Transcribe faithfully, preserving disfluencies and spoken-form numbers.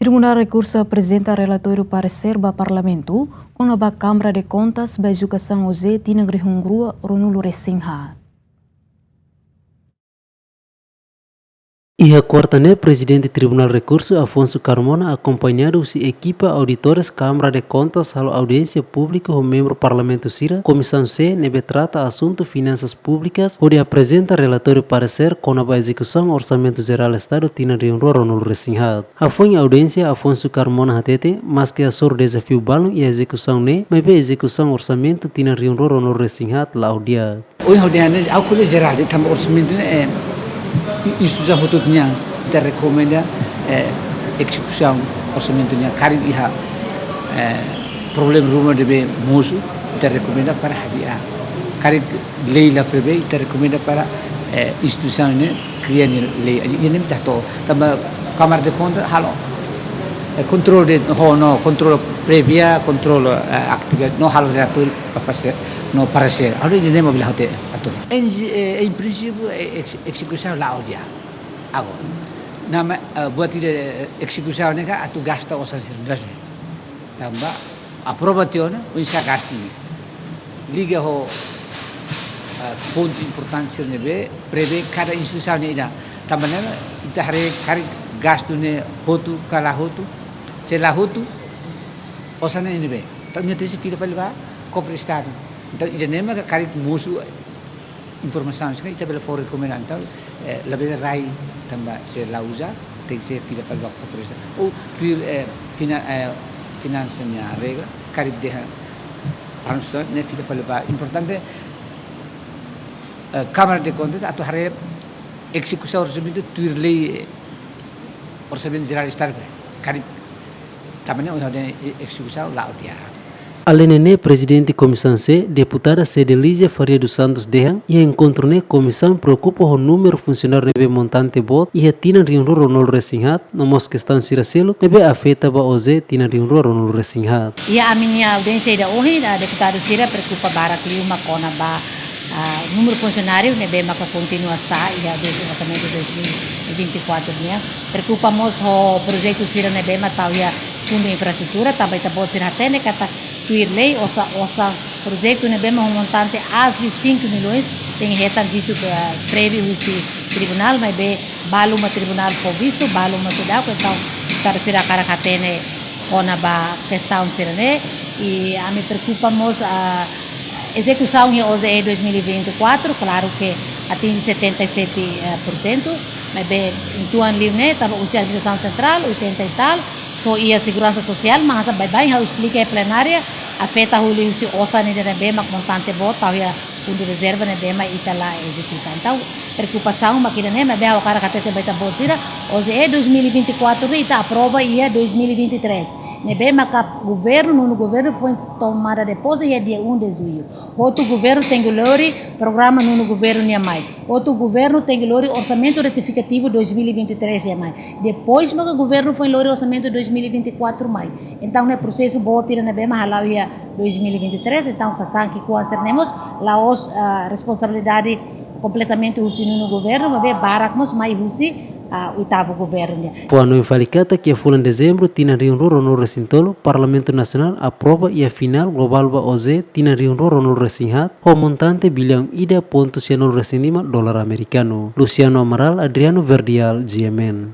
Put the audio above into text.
Tribunál Rekursu aprezenta relatóriu paresér ba Parlamentu kona-ba Kámara de Kontas ba ezekusaun OJE tinan rihun rua ruanulu-resin-haat. Iha kuarta ne'e, Prezidente Tribunál Rekursu, Afonso Carmona, akompañadu husi ekipa auditores Kámara de Kontas, halo audiénsia públiku ho membru Parlamentu sira Komisaun C ne'ebé trata asuntu finansas públikas, hodi aprezenta relatóriu paresér kona-ba ezekusaun Orsamentu Jerál Estadu tinan rihun rua ruanulu-resin-haat. Hafoin audiénsia, Afonso Carmona hatete, maske hasoru dezafiu balun iha ezekusaun ne'e, maibé ezekusaun orsamentu tinan rihun rua ruanulu-resin-haat la'o di'ak. Ohin ha'u dehan ne'e, ha'u ko'alia jerál de'it, tanba orsamentu ne'e, eh, i-, instituisaun hotu-hotu nian, ita rekomenda, eh, ezekusaun orsamentu nian, karik iha, eh, problema ruma ne'ebé mosu, ita rekomenda para hadi'a. Karik lei la prevee, ita rekomenda para, eh, instituisaun ne'e kria nia lei. Ida-ne'e mak ita hato'o. Tanba Kámara de Kontas halo, eh, kontrolu de'it, ho no kontrolu prévia, kontrolu, eh, atividade, no halo relatóriu, paresér, no paresér. Agora ida-ne'e mak bele ha'u atu. Em, eh, em princípio, eh, ex-, ezekusaun la'o di'ak. Agora, nama, eh, buat ida, eh, ezekusaun ne'e ka atu gasta osan sira, tanba aprova tiha ona, oinsá gastu ne'e. Liga ho, eh, pontu importante sira ne'ebé prevee kada instituisaun ne'e ida. Tanba ne'e, ita haree karik gastu ne'e hotu ka la hotu, se la hotu, osan ne'e ne'ebé. Entaun, nia tenke fila fali ba kofre Estadu. Entaun, ida-ne'e mak karik mosu informasaun sira ita bele fó rekomenda, entaun, eh, labele rai tanba se la uza, tenke fila fali ba kofre Estadu. Ou tuir, eh, fina-, eh, finansa nia regra, karik dehan ansa ne'e fila fali ba. Importante, eh, Kámara de Kontas atu haree ezekusaun orsamentu tuir lei, eh, Orsamentu Jerál Estadu, karik tanba ne'e ohin ha'u dehan ezekusaun la'o di'ak. Aleinde ne'e, Prezidente Komisaun C, Deputada Cedelizia Faria dos Santos dehan, iha enkontru ne'e komisaun preokupa ho númeru funsionáriu ne'ebé montante boot iha tinan rihun rua ruanulu-resin-haat, no mós kestaun sira seluk ne'ebé afeta ba OJE tinan rihun rua ruanulu-resin-haat. Iha ami-nia audiénsia ida ohin, ah, deputadu sira preokupa barak liu mak kona-ba, ah, númeru funsionáriu ne'ebé maka kontinua sa'e iha dois, orsamentu dois mil e vinte e quatro nian. Preokupa mós ho projetu sira ne'ebé mak tau iha fundu infraestrutura, tanba ita-boot sira hatene katak tuir lei osan, osan projetu ne'ebé mak ho montante aas liu cinco milhões tenke hetan vistu, eh, prevee husi tribunál, maibé balu mak tribunál fó vistu, balu mak seidauk, entaun deputadu sira hakarak hatene kona-ba kestaun sira-ne'e, i ami preokupa mós, ah, ezekusaun iha OJE dois mil e vinte e quatro, klaru ke atinje setenta e sete, eh, por cento, maibé uitoan liu ne'e, tanba husi administrasaun sentrál, oitenta e tal, só iha seguransa sosiál, mas hanesan baibain ha'u esplika iha plenária, afeta hodi husi osan ida ne'ebé mak montante boot, tau iha fundu rezerva ne'ebé mak ita la ezekuta. Entaun, preokupasaun mak ida-ne'e, maibé ha'u hakarak hatete ba ita-boot sira, OJE dois mil e vinte e quatro ne'e ita aprova iha dois mil e vinte e três. Ne'ebé maka governu, nonu governu foin tomada de pose iha dia um de julho. Hotu governu tenke lori programa nonu governu nian mai. Hotu governu tenke lori orsamentu retifikativu dois mil e vinte e três nian mai. Depois maka governu foin lori orsamentu dois mil e vinte e quatro mai. Entaun, ne'e prosesu boot ida ne'ebé mak hala'o iha dois mil e vinte e três, entaun, sasán ki'ikoan sira-ne'e mós la'ós, ah, responsabilidade kompletamente husi nonu governu, maibé barak mós mai husi, ah, oitavu governu nian. Fó-hanoin fali katak iha fulan Dezembru tinan rihun rua ruanulu-resin-tolu, Parlamentu Nasionál aprova iha final globál ba OJE tinan rihun rua ruanulu-resin-haat, ho montante biliaun ida pontu sianulu-resin-lima dolar amerikanu. Luciano Amaral, Adriano Verdial, G M N.